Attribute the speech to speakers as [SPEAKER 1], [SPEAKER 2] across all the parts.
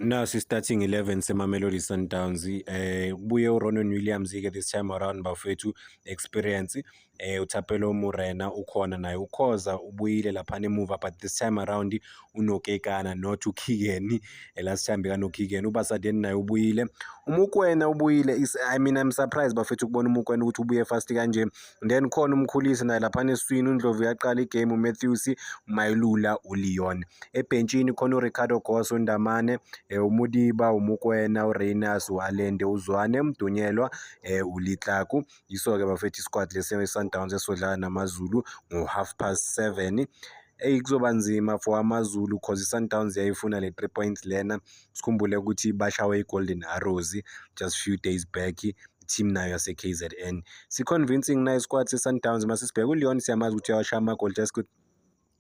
[SPEAKER 1] Nasi starting 11 seMamelodi Sundowns. Kubuye uRonwen Williams-ke this time around, bafethu, experience. UThapelo Morena ukhona naye, uKhoza ubuyile laphana emuva, but this time around unoKekana, not uKeegan. Last time bekanoKeegan. UBasadien naye ubuyile, uMokoena ubuyile. I mean, I'm surprised, bafethu, ukubona uMokoena ukuthi ubuye fast kanje. Then khona uMkhulise naye laphana esiswini, uNdlovu uyaqala igame, uMatthews, uMailula, uLeon. Ebhentshini khona uRicardo Goss, uNdamane, uModiba, uMokoena, uRayners, u-Allende, uZwane, uMdunyelwa, uLitlhaku. Yiso-ke, bafethu, isquad lesi Sundowns esodlala naMaZulu ngo-7:30. Eyi, kuzoba nzima for AmaZulu 'cause i-Sundowns yayifuna le 3 points lena. Sikhumbule ukuthi bashawe i-Golden Arrows just few days back, team nayo yase-KZN. Si-convincing na isquad se-Sundowns mase sibheka uLeon, siyamazi ukuthi uyawashaya amagoli,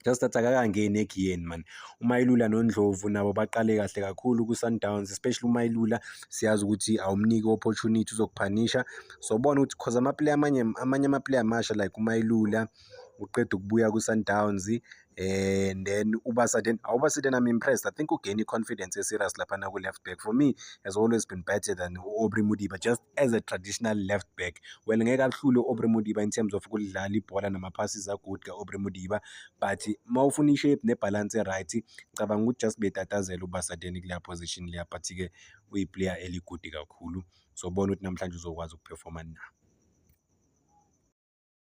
[SPEAKER 1] just that akakangeni egiyeni, man. UMailula noNdlovu nabo baqale kahle kakhulu ku-Sundowns, especially uMailula, siyazi ukuthi awumniki opportunity uzokuphanisha. So bona ukuthi 'cause ama-player amanye ama-player amasha like uMailula uqeda ukubuya ku-Sundowns, and then uBasadien, uBasadien, I'm impressed. I think ugain i-confidence e-serious laphana ku-left back. For me, has always been better than u-Aubrey Modiba just as a traditional left back. Well, ngeke ahlule u-Aubrey Modiba in terms of ukudlala ibhola nama-passes a-good ka-Aubrey Modiba, but mawufuna i-shape ne-balance e-right, ngicabanga ukuthi just betatazela uBasadien kuleya position leya, but-ke uyi-player eli-good kakhulu. So bona ukuthi namhlanje uzokwazi ukuperforma na.